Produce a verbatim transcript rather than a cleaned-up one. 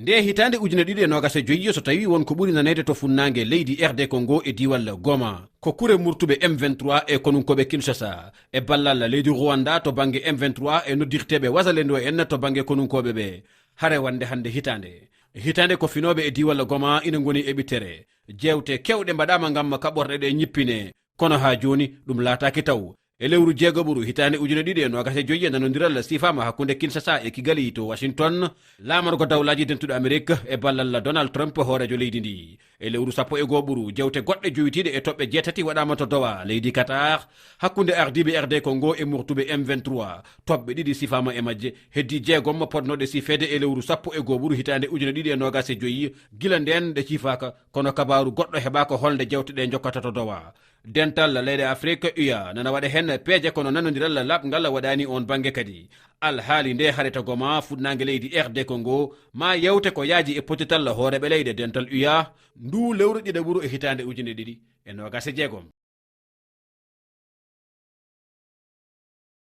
Nde hitaande ujine ɗiɗi e noogas e joyi, so tawii won ko ɓuri naneede to funnaange leydi R D Congo e diiwal Goma, ko kure murtuɓe M vingt-trois e konunkooɓe Kinshasa, e ballal leydi Rwanda to bannge M vingt-trois e noddirteeɓe Wazalendo en to bannge konunkooɓe ɓe. Hare wonde hannde hitaande. Hitaande ko finooɓe e diiwal Goma ina ngoni e ɓittere. Jeewte keewɗe mbaɗaama ngam kaɓorɗe ɗe ñippine. Kono haa jooni, ɗum laataaki taw. E lewru jeegoɓuru hitaande ujine ɗiɗi e noogas e joyi, nanondiral siifaama hakkunde Kinshasa e Kigali to Washington, laamorgo dawlaaji dentuɗo Amerik e ballal Donald Trump, hooreejo leydi ndi. E lewru sappo e go'oɓuru, jeewte goɗɗe jowitiiɗe e toɓɓe jeetati waɗaama to Doha, leydi Qatar, hakkunde ardiiɓe R D Congo e murtuɓe M vingt-trois. Toɓɓe ɗiɗi siifaama e majje, heddii jeegom potnooɗe siifeede e lewru sappo e go'oɓuru hitaande ujine ɗiɗi e noogas e joyi. Gila ndeen ɗe ciifaaka, kono kabaaru goɗɗo heɓaaka holnde jeewte ɗe njokkata to Doha. Dental leyɗe Afrik, U A, nana waɗa heen peeje, kono nanondiral laaɓngal waɗaani oon bannge kadi. Alhaali nde hare to Goma, funnaange leydi R D Congo, ma yeewte ko yaaji e pottital hooreeɓe leyɗe dental U A, ndu lewru ɗiɗaɓuru e hitaande ujine ɗiɗi e noogas e jeegom.